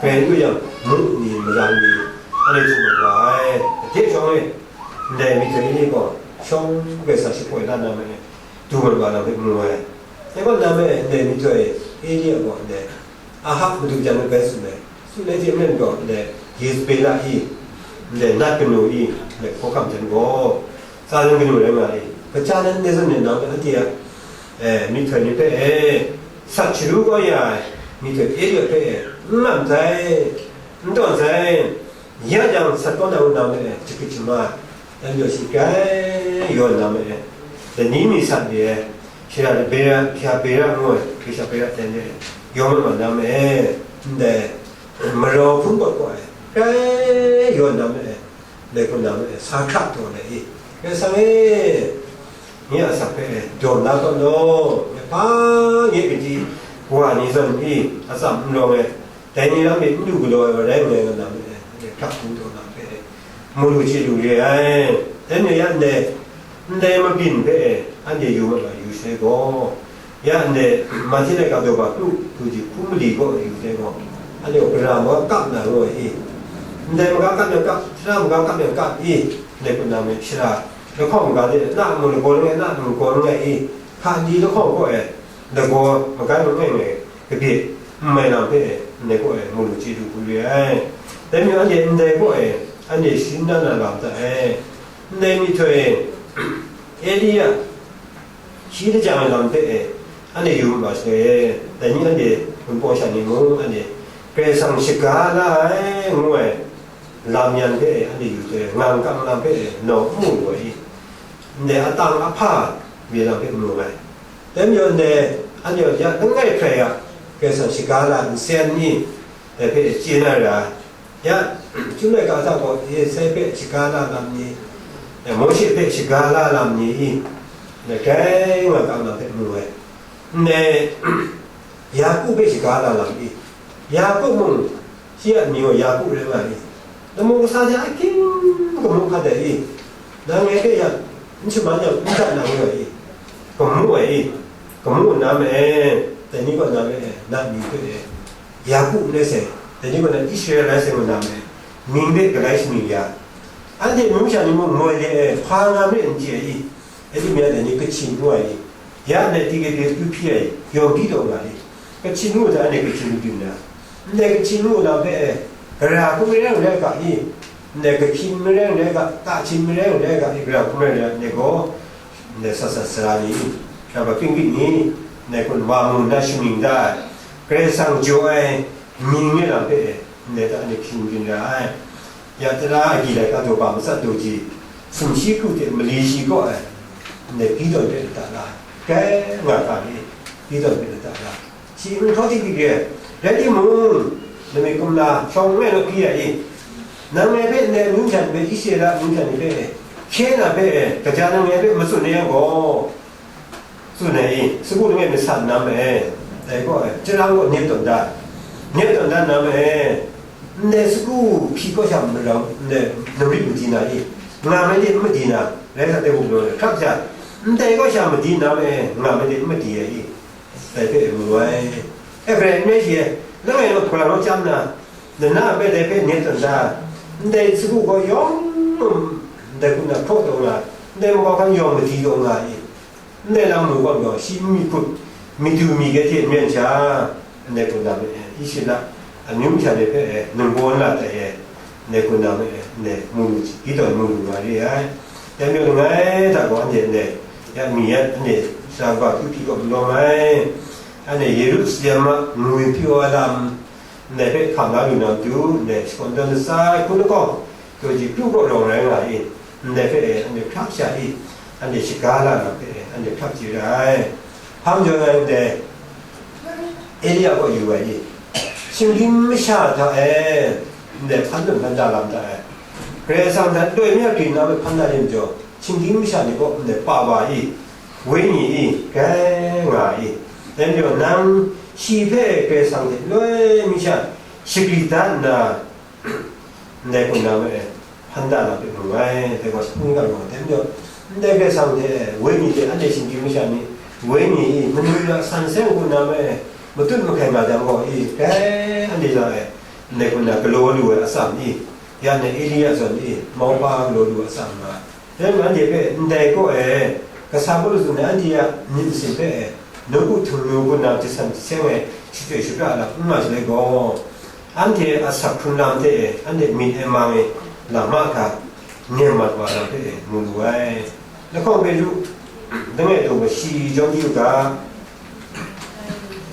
grai lu yang, mu ni, malang ni, anhte htum mat wa ai, dai hte shawng e, ndai myihtoi ni gaw, shawng Karai Kasang shapoi la na me, du mat wa na hpe mu ai. Dai gaw na me, ndai myihtoi, Elia gaw, ndai, Ahab madu jan ai bai tsun ai. Tsun ai hte maren gaw, ndai Yezebela i, ndai nat kanu i, ndai hkawhkam jan gaw, tsa nan kanu rai nga ai. Kaja nan ndai zawn e nang anhte a, e, myihtoi ni hpe e, sat sharu kau ya ai, myihtoi Elia hpe e, n lam sai, n tawn sai, ya jang sat kau na u na me, chakit chama, dan jaw shi grai yawn na me, dai ni mi sat re ai, shara Bera, shara Bera ngu ai, Grisha Bera ten re ai, yawn mat na me, ndai marau hpun pawt kau ai, grai yawn na me, ndai hku na me, sa hkra taw ai i, Karai Kasang e, nye a asak hpe e, daw na tawn law, nye hpa nye gadi wa ni zawn i, atsam n rawng ai, dai ni lam e n du galaw ai wa rai nngai nga na me, anhte hkrak hpung taw na hpe, mu lu chye lu re ai. Dai ni ya ndai, ndai mabyin hpe e, anhte yu mat wa yu sai gaw, ya ndai, Mahti laika daw ba kru, du ji hku mali gaw yu sai gaw, anhte gaw gara maga kap na ru ai i, ndai maga kap yang kap, shara maga kap yang kap i, ndai hku na me shara, lahkawng maga de, na amu lagaw langai, na amu lagaw langai i, hka di lahkawng gaw e, lagaw maga langai ngai, kabye n mai lam hpe, ndai gaw e, mu lu chye lu hku re ai. Dai majaw anhte ndai gaw e, anhte sharin dan na lam hta e, ndai myihtoi e, Elia, shi lajang ai lam hpe e, anhte yu ma sai e, dai ni anhte Wunpawng sha ni mung, anhte Karai Kasang shaga la ai, ngu ai lam yan hpe e, anhte yu sai, ngang kang lam hpe e, nau n mu lu ai i, ndai atang ahpa re lam hpe mu ai. Dai majaw ndai, anhte a ya langai hkrai a, Karai Kasang shaga la nsen ni, dai hpe chye na ra, ya, Chyum laika hta gaw Yesai hpe shaga la lam ni, ya, Mawshe hpe shaga la lam ni i, dai grai nga kang lam hpe mu ai. Ndai, Yaku hpe shaga la lam i, Yaku mung, shi a mying gaw Yaku rai nga i, lamu kasa hte ahkying gamu hkat ai i, nang ngai hpe ya n shaman yang n dat na ngu ai i, gamu ai i, gamu na me, dai ni gaw na me, na mying hpe e, Yaku n rai sai, dai ni gaw na Israel rai sai ngu na me, mying hpe galai shamying ya, anhte mung sha ni mung moi de e, hpa nga me n chye ai i, Edom ya dai ni Kachin ngu ai i, ya ndai T K P kyu hpyi ai, yawng byi taw nga ai, Kachin ngu hta anhte Kachin lu byin na, ndai Kachin ngu lam hpe e, gara hku marai rai ga i, ndai Kachin marai rai ga, Kachin marai rai ga i, gara hku marai rai ga, ndai gaw, ndai sat sat sara ni, shaba kingkit ni, ndai kun wa mu nna shamying da ai, Karai Kasang jaw ai mying ni lam hpe e, ndai hta anhte hkying byin ra ai. Ya tara agyi laika daw ba matsat daw ji, sumshi hku hte mali shi kaw ai, ndai Gideon hpe lata la ai, grai nga ga ni, Gideon hpe lata la ai. Shi nhtawt tik tik re ai, rai timung, nang mi kumla shawng ngai law hpyi ai i, nang ngai hpe ndai amyu hten hpe Israela amyu hten ni hpe hkye na hpe, kaja nang ngai hpe matsun ai yang gaw, tsun ai i, sagu langai mi san na ma e, dai gaw, e, chyarang gaw nyet tawn da, nyet tawn da na ma e, ndai sagu hpyi kaw sha marau, ndai namrit madi na i, nga mai de n madi na, rai sa, dai gaw galaw ai, hkrap sha, ndai kaw sha madi na ma e, nga mai de n madi ai i, dai hpe mu ai. E, hkrai n rai shi e, langai law hkra law chyam na, nna hpe dai hpe nyet tawn da, ndai sagu gaw yawng, ndai hku na hpraw taw nga, ndai makau hkan yawng madi taw nga i, ndai lam mu gaw, shi n myit hkut, myi du myi grai hte n ren sha, ndai hku na me, Israela amyu masha ni hpe, e, ningbaw n la tai e, ndai hku na me, e, ndai mu lu, Gideon mu lu nga re ai. Dai majaw langai hta gaw anhte ndai, ya mi yan anhte sara kaba hpyi hpyi gaw n lawm ai. Anhte Yerusalem a ngwi hpyi wa lam, ndai hpe hkam la lu na matu, ndai shakawn dan latsa ai hku lahkawng, taw ji kru kaw rawng rai nga i, ndai hpe e, anhte hkrak sha i, anhte shaga la na hpe e, anhte hkrak chye ra ai. Hpang jaw ai ndai Elia kaw yu ai i, shinggyim masha hta e, ndai hpan lun hpan da lam hta e, Karai Kasang hta loi mi a grin na hpe hpan da rim jaw, shinggyim masha ni kaw ndai pa wa i, wenyi i, grai nga i, dai majaw nang shi hpe Karai Kasang hte loi mi sha shagri da nna, ndai hpung na ma e, hpan da na hpe mu ai, dai gaw, hpung ga gaw, dai majaw, ndai Karai Kasang hte, wenyi hte anhte shinggyim masha ni, wenyi i, manu na san seng hku na ma e, matut mahkai ma jang gaw i, grai anhte ja e, ndai hpung na galaw lu ai atsam i, ya ndai Elia zawn i, mauhpa galaw lu ai atsam nga ai. Rai nna, anhte hpe ndai kaw e, kasa Pawlu tsun ai anhte a myit masin hpe e, nawku htingnu hku na jasan jaseng ai shachyoi shapra lam n nga shaloi gaw, anhte a asak hkrung lam hte e, anhte myit e mang e, lam mahkra, nem mat wa lam hpe e, mu lu ai. Lahkawng Petru, langai taw gaw shi jawm yu ga,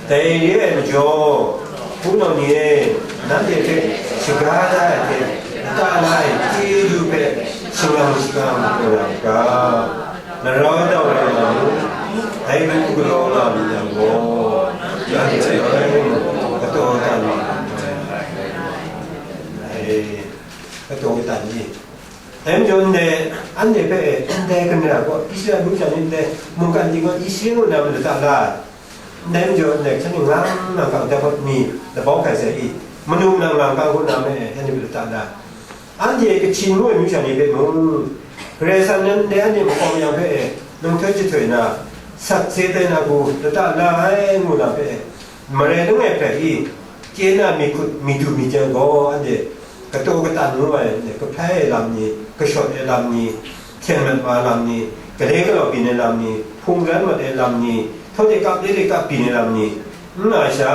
Dai re ai majaw, hpunau ni e, nanhte hpe shaga da ai hte, lata la ai chyeju hpe shangang shangang lu na u ga, larau dau ai lam, dai hku galaw nga myit yang gaw, nanhte rau ai mung, kataw katan ai, kataw katan ni. Dai majaw ndai, anhte hpe ndai kamera gaw, Israel mung sha ni ndai mungkan ting gaw, Israel ngu na mung lata la ai. Ndai majaw ndai hkyen ni ngang ngang kang jahpawt mi labau hkai sai i, manu nang ngang kang hku na me, anhte hpe lata la ai. Anhte Kachin ngu ai mung sha ni hpe mung, Karai Kasang nan ndai anhte makawm yang hpe e, nang htoi jahtoi na, sakse tai na hku lata la ai ngu na hpe e, marai langai hpe i, chye na mi hkut mi du mi jang gaw, anhte kataw katan ngu ai, kahpai ai lam ni, kashawt ai lam ni, hkyen mat wa ai lam ni, gale galaw byin ai lam ni, hpung ran mat ai lam ni, htawt de kap de de kap byin ai lam ni, n nga sha,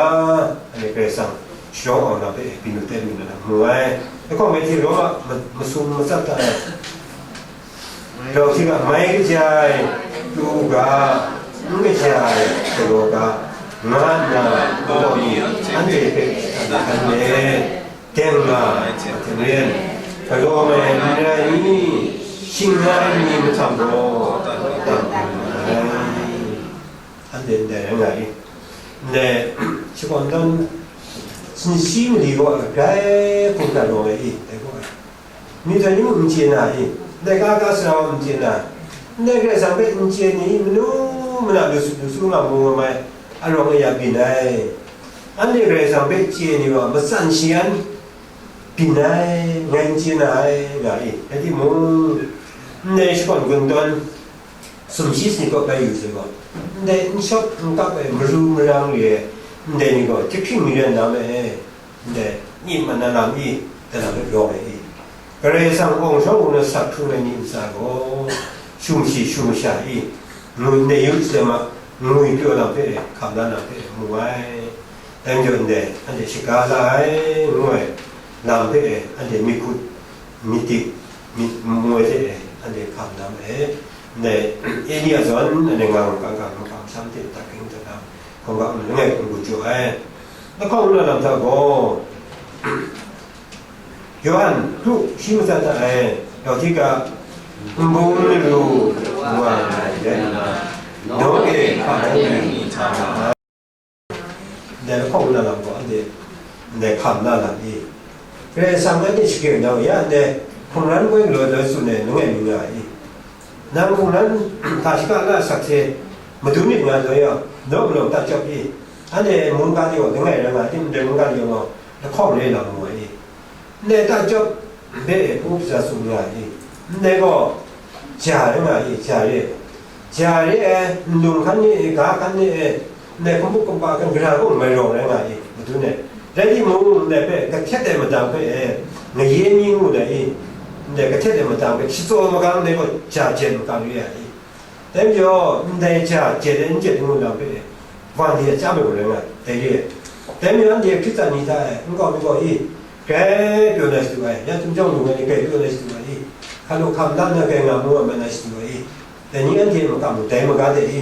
anhte Karai Kasang sharawng awng na hpe byin lu tai lu na lam mu ai. Lahkawng Petru Roma ma-, masum matsat hta e, Rau hti ga, mai kaja ai pru u ga, n kaja ai galaw ga, nga nna, galaw ni anhte hpe shatan hkan let, deng nga ai hte maren, galaw mai n rai ni, shing nga ai ni mahtang gaw, dang hkan nga ai. Anhte ndai rai nga i. Ndai, shakawn dan, sinsi mali gaw, grai hkungga rawng ai i, dai gaw ai. Myihtoi ni mung n chye na i, ndai ga ga sara wa n chye na, ndai Karai Kasang hpe n chye ni, manu mana lu su lu su nga mu nga mai, arawng aya byin ai. Anhte Karai Kasang hpe chye ni wa, matsan shi yan byin ai, ngai n chye na ai, nga i. Rai timung, ndai shakawn gun tawn, sumshi sani kaw bai yu sai gaw, ndai n shawp n kap ai, maru marang re ai, ndai ni gaw, jahpring maren na ma e, ndai myi man na lam i, dai lam hpe rawng ai i. Karai Kasang awng shawng hku na sak hkrung ai ni ntsa gaw, shum shi shum sha i, ngwi ne yu sai ma, ngwi pyaw lam hpe, hkam la lam hpe mu ai. Dai majaw ndai, anhte shaga la ai, ngu ai lam hpe, anhte myit hkut, myit dik, myit moi hte e, anhte hkam na ma e. Ndai Elia zawn, anhte nga ngu kang kang, makam sham hte tak hking hta na, hkawng ga ngu langai hkrum gu jaw ai. Lahkawng nna lam hta gaw, Yawhan, du, shi matsat hta e, Laodika, nbung laru wa ai rai nna, nawk e hpa rai nna, Ndai lahkawng na lam gaw, anhte ndai hkam na lam i, Karai Kasang anhte shakyen na u ya, ndai hkungran woi galaw loi tsun ai langai mi nga ai i, nang hkungran hta shaka la sakse madun myit nga loi yaw, naw malawng ta chyawp i, anhte mungga ni gaw langai rai nga ai tim, ndai mungga ni gaw lahkawng re lam mu ai i, Ndai ta chyawp, mbe e hpu hpyi tsun nga ai, ndai gaw, ja rai nga ai, ja re ai. Ja re ai, nlung hkan ni e, ga hkan ni e, ndai hkumbuk kumba hkan gara gaw mai rawng rai nga ai, madun e. Rai timung, ndai hpe kahtet ai madang hpe e, ngaye mi ngu na i, ndai kahtet ai madang hpe shatsaw magang ndai gaw ja jen magang re ai. Dai majaw, ndai ja jet ai n jet ngu lam hpe, wa ni a chyam ai gaw rai nga ai, dai re ai. Dai majaw, anhte Hkristu ni hta e, nkau mi gaw i, grai pyaw na shadu ai, ya chyum jawng lu nga ni grai pyaw na shadu ai i, hkalu hkam la nna grai nga mu ai mat na shadu ai i, dai ni anhte makam dai maga de i,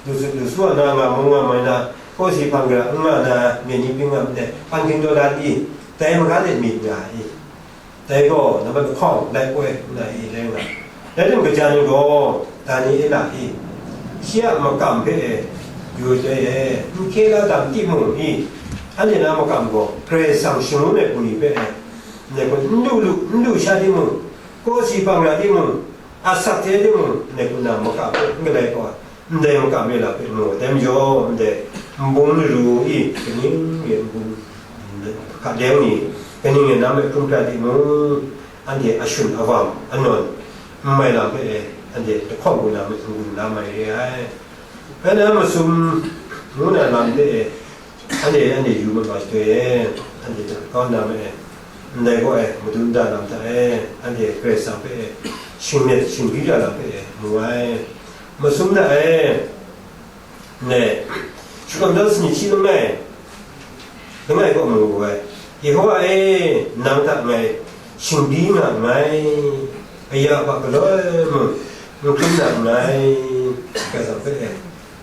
lu sut lu su ai na nga mu nga mai na, kawsi hpang gara n nga na, myen ni byin nga ndai, hpan hkin daw dat i, dai maga de myit nga ai i. Dai gaw, nambat lahkawng, lai koi, nna i rai nga ai. Dai lam kaja ni gaw, Daniela i, shi a makam hpe e, yu ai hte e, n hkye la dam timung i, anhte na makam gaw Karai Kasang shangun ai bungli hpe e, ndai hpe n du lu, n du sha timung, kawsi hpang ra timung, asak hte timung, ndai hku na makam hpe n galai kau ai, ndai makam re la hpe mu ai. Dai majaw, ndai nbung laru i, kaning re nbung, hka deng ni, kaning re na me hkrum hkra timung, anhte ashun awam, anan, n mai lam hpe e, anhte lahkawng hku na me n-gun la mai re ai. Bai na masum ngu na lam hpe e, anhte, anhte yu mat wa shatoi e, anhte hta kau na me e, ndai gaw e, madun da lam hta e, anhte Karai Kasang hpe e, shingmyit shinggyi da lam hpe e, mu ai. Masum hta e, ne, shakawn dan sanit shi langai, langai kaw mu ai. Yehowa e, nang hta ngai shingbyi nga nngai, aya hpa galoi mung n hkrum na nngai, Karai Kasang hpe e,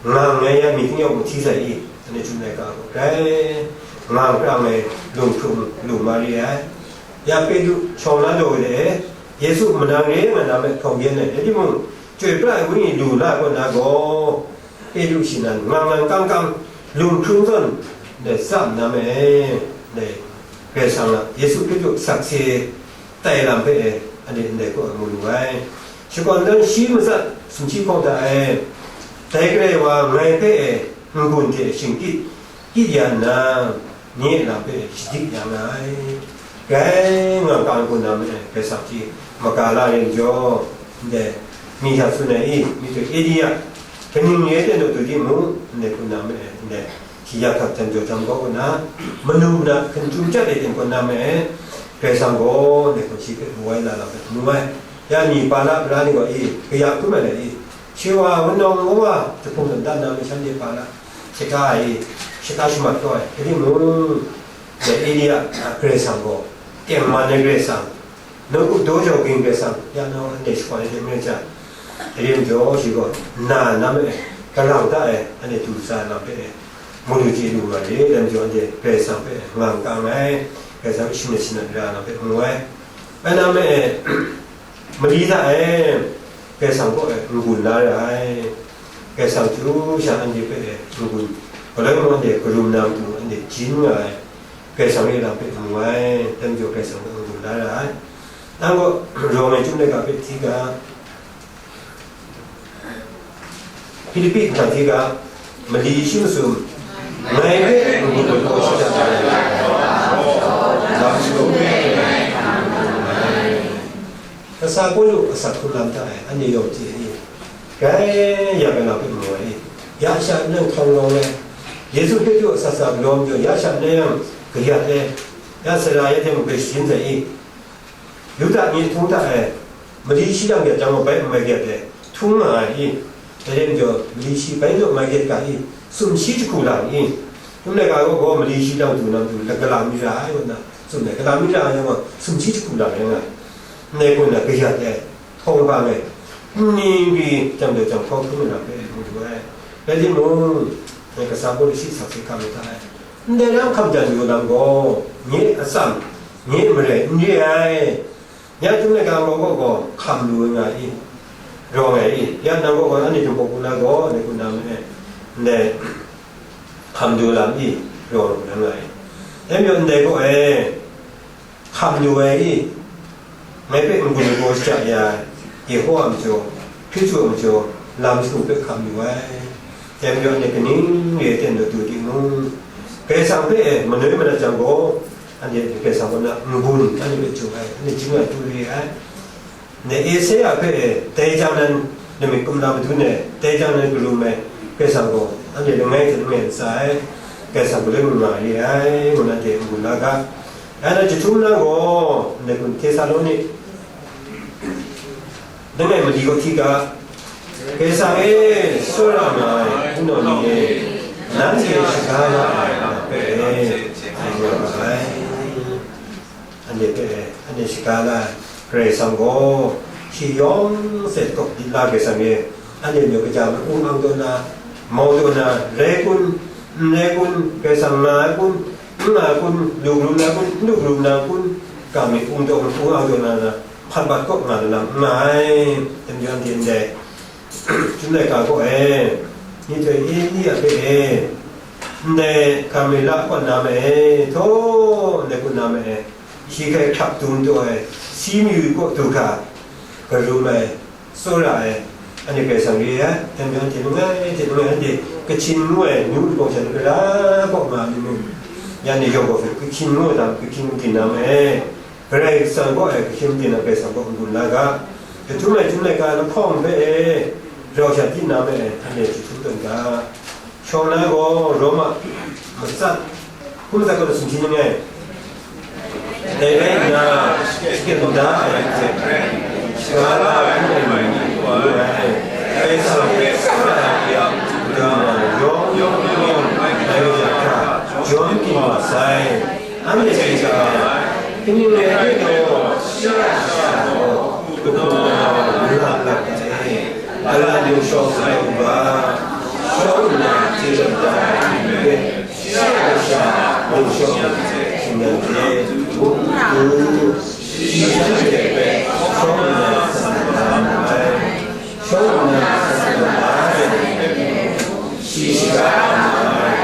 nga nngai ya, mi ting yawng hti sai i, anhte chyu ai ga gaw grai, nga n krang ai, lung hkrung lu ma re ai. Ya Petru shawng na daw de, Yesu manang re nga na me hkawng yen ai, rai timung, chyoi pra ai wenyi lu la kaw na gaw, Petru shi nan ngang ngang kang kang, lung hkrung zawn, dai tsam na me, dai Karai Kasang a Yesu Hkristu sakse tai lam hpe e, anhte ndai kaw mu lu ai. Shakawn dan shi matsat sumshi hkawng hta e, dai Karai wa ngai hpe e, n-gun hte shingkyit, kyit ya nna, nye a lam hpe shadik ya nga ai. Grai nga kang hku na me, Karai Kasang hte maga la rin jaw, ndai mi hta tsun ai i, myihtoi Elia, kaning ye ten daw du timung, ndai hku na me, ndai shi ya hkap jam jaw jam kau kaw na, manu na hkan chyu chyat ai ten kaw na me, Karai Kasang gaw ndai hku shi hpe mu ai la lam hpe mu ai. Ya mi Bala mara ni gaw i, kaya hkrum ai le i, shi wa wunawng wa jahpung dan dan na me shanhte Bala shata ai, shata shamat kau ai, rai timung, dai Elia a Karai Kasang gaw, tengman ai Karai Kasang, nawku daw jau ging Karai Kasang, ya nau anhte shakawn ai hte maren sha, rai majaw shi gaw, na na me, galang da ai, anhte du tsa lam hpe, mu lu chye lu nga re, dai majaw anhte Karai Kasang hpe nga n kang ai, Karai Kasang shimyit shanat ra lam hpe mu ai. Bai na me, mali hta e, Karai Kasang kaw e n-gun la ra ai. Karai Kasang chyu sha anhte hpe e n-gun, galoi mung anhte karum na matu anhte jin nga ai. Karai Kasang re lam hpe mu ai, dai majaw Karai Kasang kaw n-gun la ra ai. Nang gaw rawng ai chyum laika hpe hti ga, Hpilipi nhta hti ga, mali shi masum, ngai hpe n-gun law shada ai, lam shagu hpe ngai hkam lu ai. Kasa Pawlu asak hkrung lam hta e, anhte yawng chye ai, grai ya ai lam hpe mu ai, ya sha nang hkawng rawng ai, Yesu Hkristu a asak sa galaw majaw, ya sha nang yang kayat ai, ya sara ya hte mung grai sharin sai i, Yuda myi htung hta e, mali shi lang yak jang gaw bai n mai kayat ai, htung nga ai i, dai rai majaw, mali shi bai naw mai kayat ga i, sumshi jahku lang i, htum laika gaw, gaw mali shi lang du na matu, la-, galam mi ra ai, ngu nna tsun ai, galam mi ra ai, ngu sumshi jahku lang ai nga ai. Ndai gaw na kayat ai, htawng bang ai, nni nkri jam dai jam hkaw hkrum ai lam hpe mu lu ai. Rai timung, ngai kasa Pawlu shi sakse hkam ai hta e, ndai na hkam jan yu lam gaw, nye atsam, nye marai n re ai. Ya htum laika nang gaw gaw hkam lu ai nga i, rawng ai i, ya nang gaw gaw anhte htum hpaw hku na gaw, anhte hku na me, ndai hkam lu lam i, rawng lu na nga ai. Dai majaw ndai gaw e, hkam lu ai i, ngai hpe n-gun lagaw shaja ya ai, Yehowa a majaw, Hkristu a majaw, lam shagu hpe hkam lu ai. Dai majaw anhte kaning re ai ten daw du timung, Karai Kasang hpe e manoi manat jang gaw, anhte Karai Kasang kaw na n-gun anhte hpe jaw ai, anhte jin ai tu re ai. Ndai Esaia hpe e, dai jang nan lamik kumla madun ai, dai jang nan karum ai, Karai Kasang gaw anhte langai hte langai ntsa ai, Karai Kasang galoi mung nga re ai, ngu na anhte n-gun la ga. Dai na jahtum na gaw, ndai hpun Htesaloni, langai mali kaw hti ga, Karai Kasang e, tsawra nga ai, hpunau ni e, nanhte shaga la ai, hpe e, ai nga ai. Anhte hpe, anhte shaga la ai Karai Kasang gaw, shi yawng se kawp di la Karai Kasang e, anhte majaw kaja ma-ung ang taw na, mau taw na, rai kun, n rai kun, Karai Kasang nga ai kun, n nga ai kun, lu karum na kun, n lu karum na kun, ga mi ung taw, ung ang taw na, na, hpat bat kaw nga na lam n nga ai, dai majaw anhte ndai, Chyum laika gaw e, ni htoi e, ni a hpe e, ndai Gamila kaw na ma e, htaw ndai kaw na ma e, shi hkai hkrap dum taw ai, si mayu kaw du hkra, karum ai, tsawra ai, anhte Karai Kasang re ai, dai majaw anhte langai hte langai anhte Kachin ngu ai, ngu ai bawng sha ni gara kaw nga ai ni mung, ya ni yawng gaw hpe Kachin ngu ai lam, Kachin ngu di na ma e. Karai Kasang kaw e, Kachin ngu di na Karai Kasang kaw n-gun la ga. Jahtum ai Chyum laika lahkawng hpe e, rau sha di na ma e, anhte jahtum tawn ga. Shawng na gaw Roma matsat hkum matsat kaw sumshi ning ai. Dai rai nna, shakyen da ai hte, shaga la ai hpung ai ni ngu ai, Karai Kasang hpe tsawra ai hte, yawng yawng yawng, dai wa hkra, jawm ginra sai. Anhte hpe hkra, kaning rai nme law, shi a kasha gaw, kanu na wa lu la lap ai, ala yu shawng sai u ga, shawng nna chye tawn da ai hte maren, shi a kasha lamshawng hte shingran hte du u, shi shanhte hpe shawng nna san da mu ai, shawng nna san da ai hte maren, shi shaga na ai,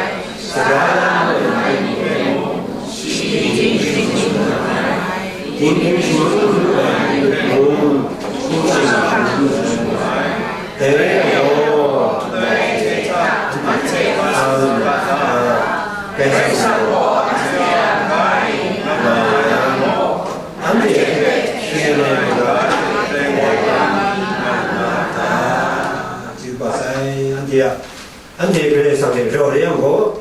Saga lam ai ni rai mung, shi dinghpring shangun lu ai, dinghpring shangun lu ai ni rai mung, hpung shingkang shangun lu ai. Dai rai yang gaw, ndai hte hta, anhte hpa lu na hta, Karai Kasang gaw anhte a ga e nga ai, anhte hpe share ai maga hte, dai wa nga na hta, chyu pa sai, anhte a Anhte Karai Kasang hte rau rai yang gaw,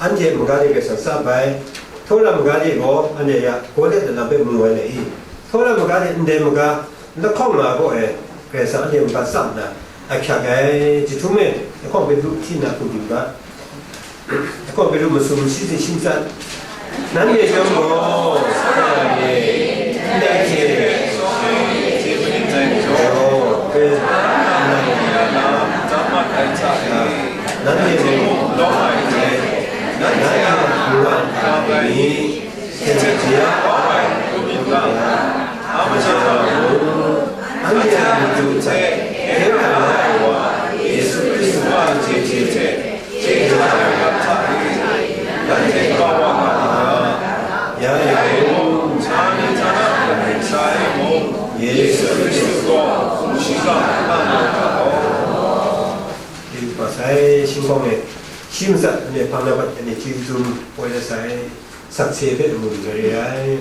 anhte maga de Karai Kasang tsap ai. Htawra maga de gaw, anhte ya, gaw let na lam hpe mu ai le i? Htawra maga de ndai maga lahkawng nga gaw e, Karai Kasang anhte maga tsap nna, ahkyak ai. Jahtum e, lahkawng Petru hti nna hkum di u ga. Lahkawng Petru masum shi tsin shi matsat. Nanhte chyawm gaw, sarai e, ndai hte, nanhte mung lawm ai hte, nanhte a mungkan hkra ai ni, hte hte ya kau ai hku myit ga, a maja mung, anhte a matu hte hkye hkrang la ai wa, Yesu Hkristu a chyeju hte, chyeju ai lam hta e, nanhte kau wa nga ai ga, ya ya e mung, htani htana hkrai sa e mung, Yesu Hkristu gaw hpung shingkang hkra na hkra gaw. Yu pa sai, shingkawng e, shi matsat, anhte hpang na bat, anhte chyeju dum poi la sai, sakse hpe mu lu na re ai.